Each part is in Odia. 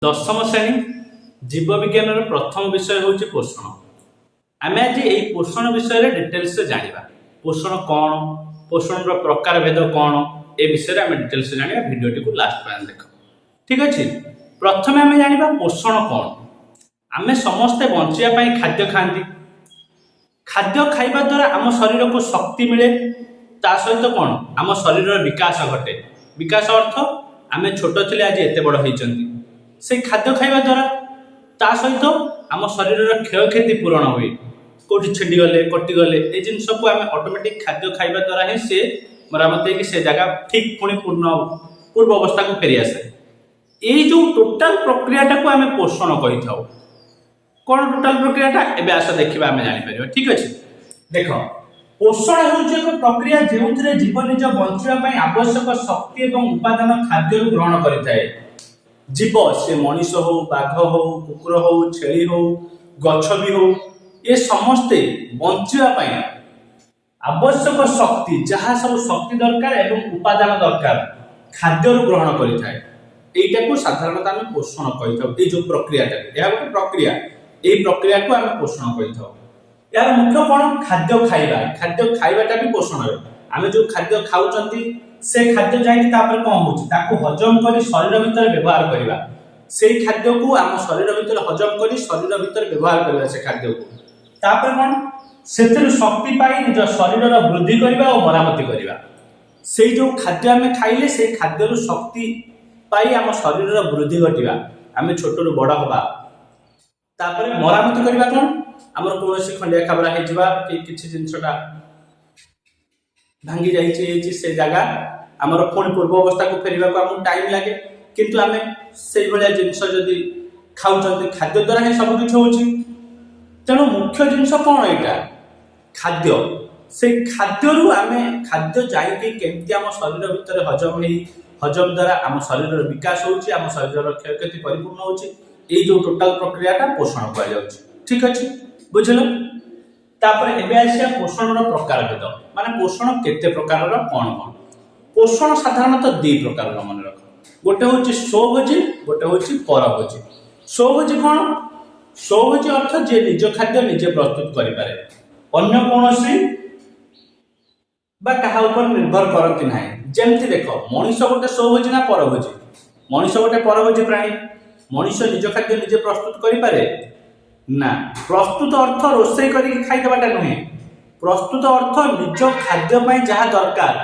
ଦଶମ ଶ୍ରେଣୀ ଜୀବବିଜ୍ଞାନର ପ୍ରଥମ ବିଷୟ ହେଉଛି ପୋଷଣ। ଆମେ ଆଜି ଏଇ ପୋଷଣ ବିଷୟରେ ଡିଟେଲ୍ସରେ ଜାଣିବା। ପୋଷଣ କ'ଣ, ପୋଷଣର ପ୍ରକାର ଭେଦ କ'ଣ, ଏ ବିଷୟରେ ଆମେ ଡିଟେଲ୍ସରେ ଜାଣିବା। ଭିଡ଼ିଓଟିକୁ ଲାଷ୍ଟ ପର୍ଯ୍ୟନ୍ତ ଦେଖ, ଠିକ ଅଛି? ପ୍ରଥମେ ଆମେ ଜାଣିବା ପୋଷଣ କ'ଣ। ଆମେ ସମସ୍ତେ ବଞ୍ଚିବା ପାଇଁ ଖାଦ୍ୟ ଖାଆନ୍ତି। ଖାଦ୍ୟ ଖାଇବା ଦ୍ୱାରା ଆମ ଶରୀରକୁ ଶକ୍ତି ମିଳେ। ତା ସହିତ କ'ଣ, ଆମ ଶରୀରର ବିକାଶ ଘଟେ। ବିକାଶ ଅର୍ଥ ଆମେ ଛୋଟ ଥିଲେ, ଆଜି ଏତେ ବଡ଼ ହେଇଛନ୍ତି ସେଇ ଖାଦ୍ୟ ଖାଇବା ଦ୍ୱାରା। ତା ସହିତ ଆମ ଶରୀରର କ୍ଷୟକ୍ଷତି ପୂରଣ ହୁଏ। କୋଉଠି ଛିଣ୍ଡିଗଲେ, କଟିଗଲେ, ଏ ଜିନିଷକୁ ଆମେ ଅଟୋମେଟିକ୍ ଖାଦ୍ୟ ଖାଇବା ଦ୍ୱାରା ହିଁ ସେ ମରାମତି ହେଇକି ସେ ଜାଗା ଠିକ୍ ପୁଣି ପୂର୍ବ ଅବସ୍ଥାକୁ ଫେରି ଆସେ। ଏଇ ଯୋଉ ଟୋଟାଲ ପ୍ରକ୍ରିୟାଟାକୁ ଆମେ ପୋଷଣ କହିଥାଉ। କ'ଣ ଟୋଟାଲ ପ୍ରକ୍ରିୟାଟା, ଏବେ ଆସ ଦେଖିବା, ଆମେ ଜାଣିପାରିବା। ଠିକ ଅଛି, ଦେଖ, ପୋଷଣ ହେଉଛି ଏକ ପ୍ରକ୍ରିୟା ଯେଉଁଥିରେ ଜୀବ ନିଜ ବଞ୍ଚିବା ପାଇଁ ଆବଶ୍ୟକ ଶକ୍ତି ଏବଂ ଉପାଦାନ ଖାଦ୍ୟରୁ ଗ୍ରହଣ କରିଥାଏ। ଜୀବ, ସେ ମଣିଷ ହଉ, ବାଘ ହଉ, କୁକୁର ହଉ, ଛେଳି ହଉ, ଗଛ ବି ହଉ, ଏ ସମସ୍ତେ ବଞ୍ଚିବା ପାଇଁ ଆବଶ୍ୟକ ଶକ୍ତି, ଯାହା ସବୁ ଶକ୍ତି ଦରକାର ଏବଂ ଉପାଦାନ ଦରକାର, ଖାଦ୍ୟରୁ ଗ୍ରହଣ କରିଥାଏ। ଏଇଟାକୁ ସାଧାରଣତଃ ଆମେ ପୋଷଣ କହିଥାଉ। ଏଇ ଯୋଉ ପ୍ରକ୍ରିୟାଟାକୁ, ଏହା ଗୋଟେ ପ୍ରକ୍ରିୟା, ଏଇ ପ୍ରକ୍ରିୟାକୁ ଆମେ ପୋଷଣ କହିଥାଉ। ଏହାର ମୁଖ୍ୟ କ'ଣ? ଖାଦ୍ୟ ଖାଇବା। ଖାଦ୍ୟ ଖାଇବାଟା ବି ପୋଷଣ। ଆମେ ଯୋଉ ଖାଦ୍ୟ ଖାଉଛନ୍ତି, ସେ ଖାଦ୍ୟ ଯାଇକି ତାପରେ କ'ଣ ହଉଛି? ତାକୁ ହଜମ କରି ଶରୀର ଭିତରେ ବ୍ୟବହାର କରିବା। ସେଇ ଖାଦ୍ୟକୁ ଆମ ଶରୀର ଭିତରେ ହଜମ କରି ଶରୀର ଭିତରେ ବ୍ୟବହାର କରିବା ସେ ଖାଦ୍ୟକୁ। ତାପରେ କ'ଣ? ସେଥିରୁ ଶକ୍ତି ପାଇ ନିଜ ଶରୀରର ବୃଦ୍ଧି କରିବା ଓ ମରାମତି କରିବା। ସେଇ ଯୋଉ ଖାଦ୍ୟ ଆମେ ଖାଇଲେ, ସେଇ ଖାଦ୍ୟରୁ ଶକ୍ତି ପାଇ ଆମ ଶରୀରର ବୃଦ୍ଧି ଘଟିବା, ଆମେ ଛୋଟରୁ ବଡ଼ ହବା। ତାପରେ ମରାମତି କରିବା କ'ଣ? ଆମର କୌଣସି ଖଣ୍ଡିଆ ଖାବରା ହେଇଯିବା କି କିଛି ଜିନିଷଟା ଭାଙ୍ଗି ଯାଇଛି, ହେଇଛି, ସେ ଜାଗା ଆମର ପୁଣି ପୂର୍ବ ଅବସ୍ଥାକୁ ଫେରିବାକୁ ଆମକୁ ଟାଇମ୍ ଲାଗେ। କିନ୍ତୁ ଆମେ ସେଇଭଳିଆ ଜିନିଷ ଯଦି ଖାଉଛନ୍ତି, ଖାଦ୍ୟ ଦ୍ୱାରା ହିଁ ସବୁ କିଛି ହଉଛି। ତେଣୁ ମୁଖ୍ୟ ଜିନିଷ କ'ଣ ଏଇଟା? ଖାଦ୍ୟ। ସେଇ ଖାଦ୍ୟରୁ ଆମେ, ଖାଦ୍ୟ ଯାଇକି କେମିତି ଆମ ଶରୀର ଭିତରେ ହଜମ ହେଇ, ହଜମ ଦ୍ୱାରା ଆମ ଶରୀରର ବିକାଶ ହଉଛି, ଆମ ଶରୀରର କ୍ଷୟକ୍ଷତି ପରିପୂର୍ଣ୍ଣ ହଉଛି, ଏଇ ଯୋଉ ଟୋଟାଲ ପ୍ରକ୍ରିୟାଟା ପୋଷଣ କୁହାଯାଉଛି। ଠିକ ଅଛି, ବୁଝିଲ? ତାପରେ ଏବେ ଆସିବା ପୋଷଣର ପ୍ରକାର ଭେଦ, ମାନେ ପୋଷଣ କେତେ ପ୍ରକାରର, କ'ଣ କ'ଣ। ପୋଷଣ ସାଧାରଣତଃ ଦି ପ୍ରକାରର, ମନେ ରଖ। ଗୋଟେ ହଉଛି ସ୍ୱଭୋଜୀ, ଗୋଟେ ହଉଛି ପରଭୋଜୀ। ସ୍ୱଭୋଜୀ କ'ଣ? ସ୍ୱଭୋଜୀ ଅର୍ଥ ଯିଏ ନିଜ ଖାଦ୍ୟ ନିଜେ ପ୍ରସ୍ତୁତ କରିପାରେ, ଅନ୍ୟ କୌଣସି ବା କାହା ଉପରେ ନିର୍ଭର କରନ୍ତି ନାହିଁ। ଯେମିତି ଦେଖ, ମଣିଷ ଗୋଟେ ସ୍ୱଭୋଜୀ ନା ପରଭୋଜୀ? ମଣିଷ ଗୋଟେ ପରଭୋଜୀ ପ୍ରାଣୀ। ମଣିଷ ନିଜ ଖାଦ୍ୟ ନିଜେ ପ୍ରସ୍ତୁତ କରିପାରେ ନା? ପ୍ରସ୍ତୁତ ଅର୍ଥ ରୋଷେଇ କରିକି ଖାଇଦେବାଟା ନୁହେଁ। ପ୍ରସ୍ତୁତ ଅର୍ଥ ନିଜ ଖାଦ୍ୟ ପାଇଁ ଯାହା ଦରକାର,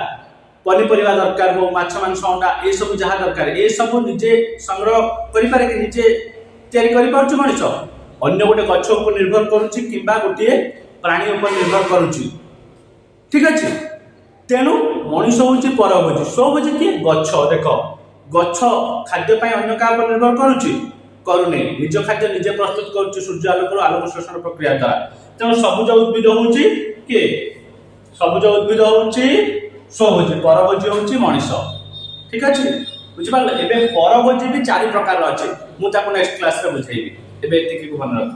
ପନିପରିବା ଦରକାର ହଉ, ମାଛ, ମାଂସ, ଅଣ୍ଡା, ଏସବୁ ଯାହା ଦରକାର, ଏସବୁ ନିଜେ ସଂଗ୍ରହ କରିପାରେ କି? ନିଜେ ତିଆରି କରିପାରୁଛି ମଣିଷ? ଅନ୍ୟ ଗୋଟେ ଗଛ ଉପରେ ନିର୍ଭର କରୁଛି କିମ୍ବା ଗୋଟିଏ ପ୍ରାଣୀ ଉପରେ ନିର୍ଭର କରୁଛି। ଠିକ ଅଛି? ତେଣୁ ମଣିଷ ହଉଛି ପରଭୋଜୀ। ସ୍ୱଭୋଜୀ କିଏ? ଗଛ। ଦେଖ, ଗଛ ଖାଦ୍ୟ ପାଇଁ ଅନ୍ୟ କାହା ଉପରେ ନିର୍ଭର କରୁଛି? କରୁନି। ନିଜ ଖାଦ୍ୟ ନିଜେ ପ୍ରସ୍ତୁତ କରୁଛି ସୂର୍ଯ୍ୟ ଆଲୋକରୁ ଆଲୋକ ଶୋଷଣ ପ୍ରକ୍ରିୟା ଦ୍ୱାରା। ତେଣୁ ସବୁଜ ଉଦ୍ଭିଦ ହଉଛି କିଏ? ସବୁଜ ଉଦ୍ଭିଦ ହଉଛି ସ୍ୱଭୋଜୀ, ପରଭୋଜୀ ହଉଛି ମଣିଷ। ଠିକ ଅଛି, ବୁଝିପାରିଲ? ଏବେ ପରଭୋଜୀ ବି ଚାରି ପ୍ରକାରର ଅଛି। ମୁଁ ତାକୁ ନେକ୍ସଟ କ୍ଲାସରେ ବୁଝେଇବି। ଏବେ ଏତିକି ମନେ ରଖ।